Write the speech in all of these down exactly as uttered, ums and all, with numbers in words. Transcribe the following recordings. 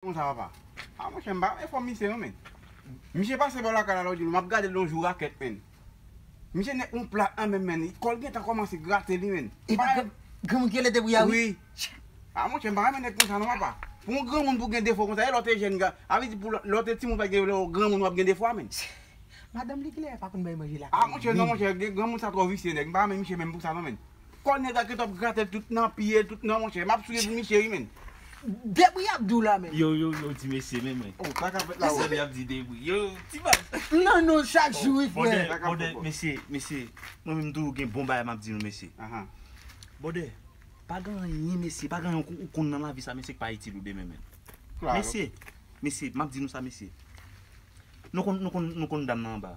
Konsa, papa. A, monchè, m pa renmen fòm misye, non, menn. Misye pase bò lakay la, lòt jou, m ap gade l yon jou rakèt, menn. Misye nèk yon plat nan men l, menn. Kò l gentan kòmanse grate li, menn. E pa granmoun ki rele Debouya, wi. Wi. A, monchè, m pa renmen nèg konsa, non, papa. Pou yon granmoun pou gen defo konsa, e lè w te jèn, a vle di pou lè w te timoun pa t gen, lè w granmoun w ap gen defo a, menn. Madanm li kilè pa konn bay manje lakay. A, monchè, non, monchè, gen granmoun sa twò visye, nèg. M pa renmen misye menm pou sa, non, menn. Kò nèg la gentan ap grate l tout nan pye, tout nan, monchè. M ap swiv misye, wi, menn. Debouya ap di w la, menn. Yo, yo, yo, ti mesye, menm, menn. Oh, sa k ap fèt la, oh. Mesye, li ap di Debouya. Yo, ti baz. Non, non, chak jou, wi, frè. Bòdè, bòdè, mesye, mesye. Mwen menm tou, gen bon bagay m ap di nou, mesye. Ahan. Bòdè, pa gen anyen, mesye, pa gen anyen ou konn nan lavi sa, mesye, ki pa itil ou demen, menn. Klaro. Mesye, mesye, m ap di nou sa, mesye. Nou konn, nou konn, nou konn dam nan anba.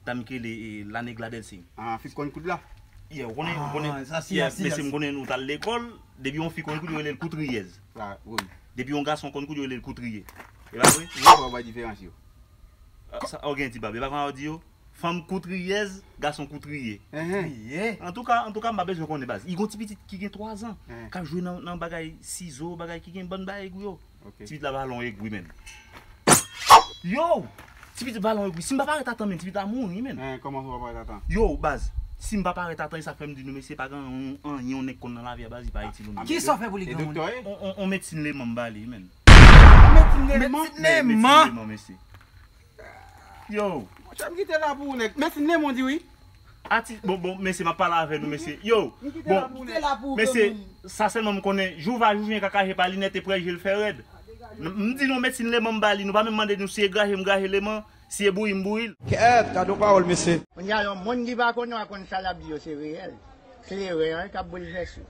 Dam ki rele, e, Lanegla Delsing. Ah, fi konn koud la. Yeah, ou konnen, ou konnen, ah, sa si, yeah, si, mesye, si. M konnen nou t al lekòl, depi yon fi konn koud, yo rele l koutriyèz. Ah, wi. Depi yon gason konn koud, yo rele l koutriye. E pa vre? Wi, fò w bay diferans yo. Ah, sa, ou gen ti bab, e pa konn yo di yo? Fanm koutriyèz, gason koutriye. Enhen. Koutriye. Antouka, antouka, m pa bezwen konnen baz. Li gon ti pitit ki gen twa zan, enhen, k ap jwe nan, nan bagay sizo, bagay ki gen bann bagay egri yo. Ok. Ti pitit la pa lon egri, menn. Yo! Ti pitit pa lon egri. Si m pa parèt atan, menn, ti pitit la mouri, menn. Enhen, kòman ou pa parèt atan? Yo, baz, si m pa parèt atan, e sa fè m di nou, mesye, pa gen anyen yon nèg konn nan lavi a, baz, li pa itil ou, menn. Kisa w fè pou li, granmoun? E doktè, wi? On, on, on medsin leman m ba li, menn. Medsin leman? Medsin leman? Medsin leman, mesye. Yo. Monchè, m kite la pou ou, nèg. Medsin leman di wi. Ati, bon, bon, mesye, m ap pale avè nou, mesye. Yo, m kite la bon, pou ou, mesye, nèg. Sa sèlman m konnen, jou va jou jen kakaje pa linèt e prè je l fè rèd. M, m di nou medsin leman m ba li, nou pa menm mande nou si e graje m graje leman, si e bouyi m bouyi l. Kèt, gade yon pawòl, mesye. Kounye a, yon moun ki pa konnen w a konn sa l ap di yo, se reyèl. Kleren an k ap boulvèse w.